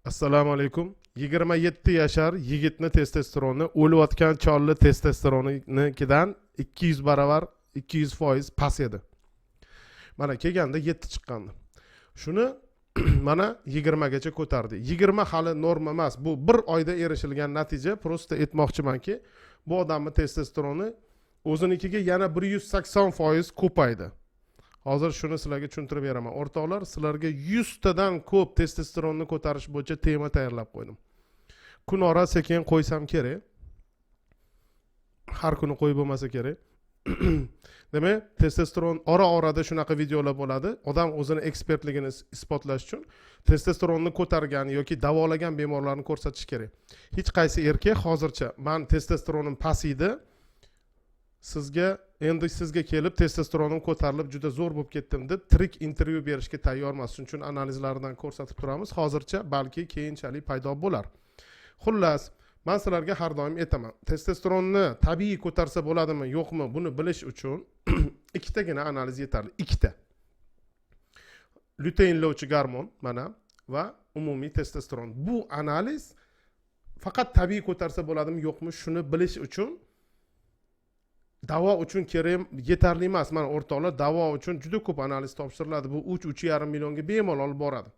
Assalomu alaykum. 27 yashar yigitni testosteroni o'layotgan cholni testosteronikidan 200 baravar, 200% past edi. Mana kelganda 7 chiqqandi. Shuni mana 20gacha ko'tardi. 20 hali norma emas, bu bir oyda erishilgan natija. Просто aytmoqchimanki, bu odamni testosteroni o'zinikiga yana 180% ko'paydi. Hozir shuni sizlarga tushuntirib beraman. O'rtoqlar, sizlarga 100 tadan ko'p testosteronni ko'tarish bo'yicha tema tayyorlab qo'ydim. Kunora sekin qo'ysam kerak, har kuni qo'yib bo'lmasa kerak. Demak, testosteron ora orada shunaqa videolar bo'ladi. Odam o'zini ekspertligini isbotlash uchun testosteronni ko'targan yoki davolagan bemorlarni ko'rsatish kerak. Hech qaysi erkak hozircha "Man testosteronim past edi, sizga endi sizga kelib testosteronim ko'tarilib, juda zo'r bo'lib ketdim" deb tirik intervyu berishga tayyor emas. Shuning uchun analizlaridan ko'rsatib turamiz hozircha, balki keyinchalik paydo bo'lar. Xullas, man sizlarga har doim aytaman, testosteronni tabiiy ko'tarsa bo'ladimi, yo'qmi, buni bilish uchun ikkitagina analiz yetarli, ikkita: lyuteinlovchi gormon mana va umumiy testosteron. Bu analiz faqat tabiiy ko'tarsa bo'ladimi, yo'qmi, shuni bilish uchun, davo uchun kerak, yetarli emas. Mana, o'rtoqlar, davo uchun juda ko'p analiz topshiriladi. Bu 3-3,5 millionga bemalol olib boradi.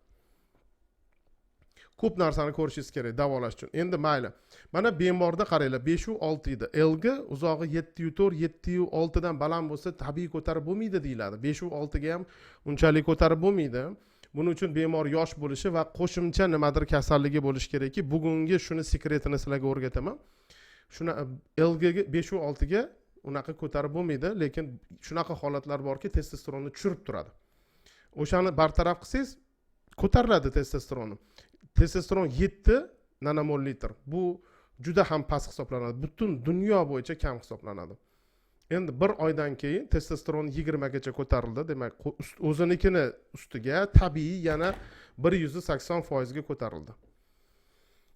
Ko'p narsani ko'rishingiz kerak davolash uchun. Endi mayli, mana bemorda qaranglar, 5,6 edi ЛГ, uzog'i 7,4, 7,6dan baland bo'lsa, tabiiy ko'tarib bo'lmaydi deyiladi. 5,6ga ham unchalik ko'tarib bo'lmaydi. Buning uchun bemor yosh bo'lishi va qo'shimcha nimadir kasalligi bo'lishi kerakki, bugungi shuni sekretini sizlarga o'rgataman. Shuni ЛГga 5,6ga unaqa ko'tarib bo'lmaydi, lekin shunaqa holatlar borki, testosteronni tushirib turadi. O'shani bartaraf qilsangiz, ko'tariladi testosteronni. Testosteron 7 nanomol litr, bu juda ham past hisoblanadi, butun dunyo bo'yicha kam hisoblanadi. Endi bir oydan keyin testosteron 20gacha ko'tarildi. Demak, o'zinikini ustiga tabiiy yana 180%ga ko'tarildi.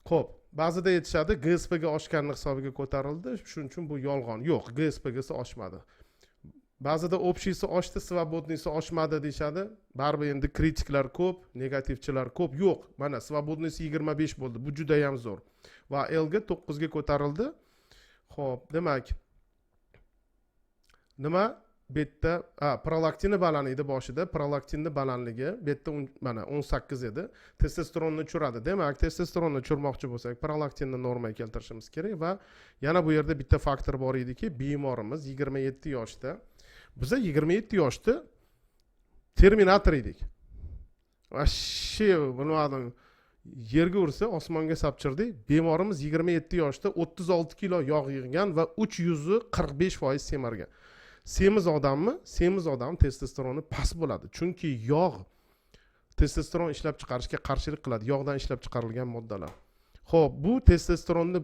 Ho'p, ba'zida aytishadi, ГСПГ oshganini hisobiga ko'tarildi, shuning uchun. Bu yolg'on. Yo'q, ГСПГsi oshmadi. Ba'zida общийsi oshdi, свободныйsi oshmadi deyishadi. Baribir endi kritiklar ko'p, negativchilar ko'p. Yo'q, mana свободныйsi 25 bo'ldi, bu judayam zo'r va ЛГ 9ga ko'tarildi. Ho'p, demak, nima bu yerda? Prolaktini baland edi boshida. Prolaktinni balandligi bu yerda mana 18 edi, testosteronni tushiradi. Demak, testosteronni tushirmoqchi bo'lsak, prolaktinni normaga keltirishimiz kerak. Va yana bu yerda bitta faktor bor ediki, bemorimiz 27 yoshda. Biza 27 yoshda terminator edik, вообще bilmadim, yerga ursa, osmonga sapchirdik. Bemorimiz 27 yoshda 36 kilo yog' yig'gan va 345% semirgan. Semiz odammi? Semiz odam testosteroni past bo'ladi, chunki yog' testosteron ishlab chiqarishga qarshilik qiladi, yog'dan ishlab chiqarilgan moddalar. Ho'p, bu testosteronni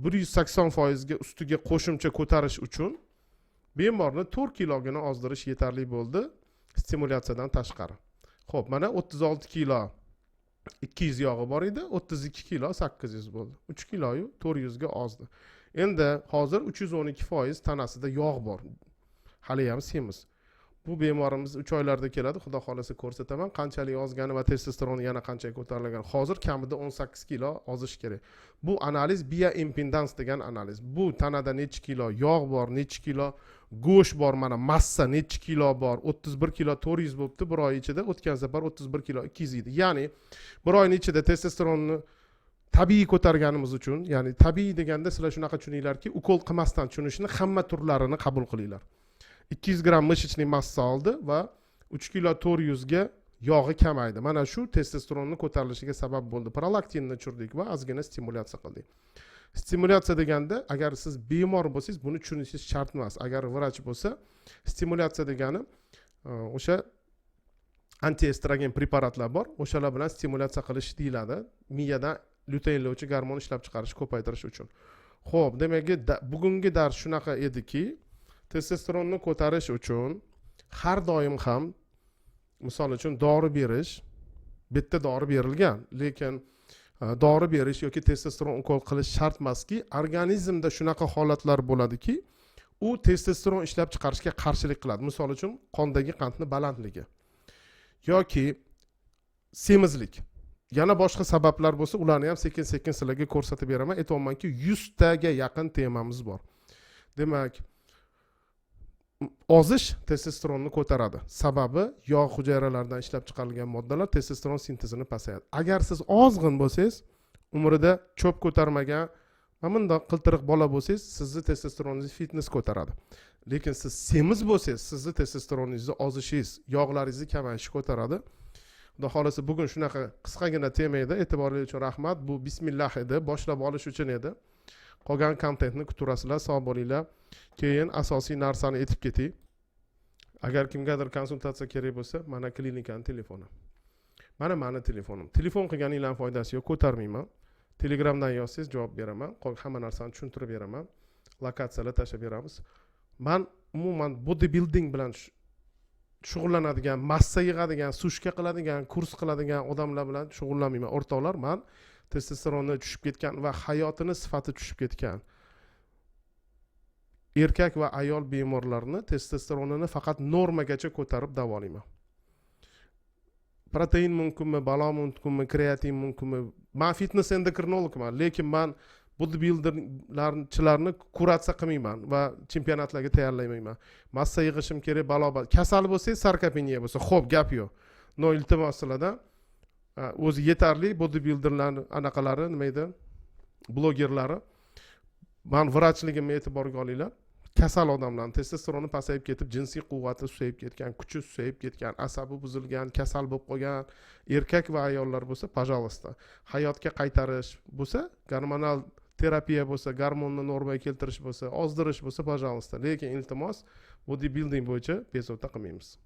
180%ga ustiga qo'shimcha ko'tarish uchun bemorni 4 kilogina ozdirish yetarli bo'ldi, stimulyatsiyadan tashqari. Ho'p, mana 36 kilo 200 yog'i bor edi, 32 kilo 800 bo'ldi, 3 kiloyu 400ga ozdi. Endi hozir 312% tanasida yog' bor, haliyam semiz. Bu bemorimiz 3 oylarda keladi, xudo xohlasa, ko'rsataman qanchalik ozgani va testosteron yana qancha ko'tarilgani. Hozir kamida 18 kilo ozish kerak. Bu analiz bioimpedans degan analiz. Bu tanada necha kilo yog' bor, necha kilo go'sht bor, mana massa necha kilo bor. 31 kilo 400 bo'libdi bir oy ichida, o'tgan safar 31 kilo 200 edi. Ya'ni bir oyni ichida testosteronni tabiiy ko'targanimiz uchun, ya'ni tabiiy deganda sizlar shunaqa tushuninglarki, ukol qilmasdan tushunishni hamma turlarini qabul qilinglar. 200 gramm мышечный massa oldi va 3 kilo 400ga yog'i kamaydi. Mana shu testosteronni ko'tarilishiga sabab bo'ldi. Prolaktinni tushirdik va ozgina stimulyatsiya qildik. Stimulyatsiya deganda, agar siz bemor bo'lsangiz, buni tushunishingiz shart emas. Agar vrach bo'lsa, stimulyatsiya degani o'sha antiestrogen preparatlar bor, o'shalar bilan stimulyatsiya qilish deyiladi, miyadan lyuteinlovchi gormon ishlab chiqarishni ko'paytirish uchun. Ho'p, demak, bugungi dars shunaqa ediki, testosteronni ko'tarish uchun har doim ham, misol uchun, dori berish, bu yerda dori berilgan, lekin dori berish yoki testosteron ukol qilish shart emaski, organizmda shunaqa holatlar bo'ladiki, u testosteron ishlab chiqarishga qarshilik qiladi. Misol uchun, qondagi qandni balandligi yoki semizlik. Yana boshqa sabablar bo'lsa, ularni ham sekin sekin sizlarga ko'rsatib beraman. Aytyapmanki, 100 taga yaqin temamiz bor. Demak, ozish testosteronni ko'taradi, sababi yog' hujayralaridan ishlab chiqarilgan moddalar testosteron sintezini pasayadi. Agar siz ozg'in bo'lsangiz, umrida cho'p ko'tarmagan, mana bundoq qiltiriq bola bo'lsangiz, sizni testosteroningizni fitness ko'taradi. Lekin siz semiz bo'lsangiz, sizni testosteroningizni ozishingiz, yog'laringizni kamayishi ko'taradi. Xudo xohlasa, bugun shunaqa qisqagina tema edi. E'tiboringiz uchun rahmat. Bu bismillah edi, boshlab olish uchun edi. Qolgan kontentni kutaverasizlar. Sog' bo'linglar. Keyin asosiy narsani aytib ketay. Agar kimgadir konsultatsiya kerak bo'lsa, mana klinikani telefoni, mana mani telefonim. Telefon qilganinglarni foydasi yo'q, ko'tarmayman. Telegramdan yozsangiz, javob beraman, hamma narsani tushuntirib beraman, lokatsiyalar tashlab beramiz. Man umuman bodybuilding bilan shug'ullanadigan, massa yig'adigan, сушка qiladigan, kurs qiladigan odamlar bilan shug'ullanmayman, o'rtoqlar. Man testosteroni tushib ketgan va hayotini sifati tushib ketgan erkak va ayol bemorlarni testosteronini faqat normagacha ko'tarib davolayman. Protein mumkinmi, balo mumkinmi, kreatin mumkinmi? Man fitness endokrinologman, lekin man bodybuilderchilarni куратор qilmayman va chempionatlarga tayyorlamayman. Massa yig'ishim kerak, balo. Kasal bo'lsangiz, sarkopeniya bo'lsa, ho'p, gap yo'q. Но iltimos sizlardan, o'zi yetarli bodybuilderlarni anaqalari, nima edi, blogerlari. Man vrachligimni e'tiborga olinglar. Kasal odamlarni testosteroni pasayib ketib, jinsiy quvvati susayib ketgan, kuchi susayib ketgan, asabi buzilgan, kasal bo'lib qolgan erkak va ayollar bo'lsa, пожалуйста, hayotga qaytarish bo'lsa, gormonal terapiya bo'lsa, gormonni normaga keltirish bo'lsa, ozdirish bo'lsa, пожалуйста. Lekin iltimos, bodybuilding bo'yicha bezovta qilmaymiz.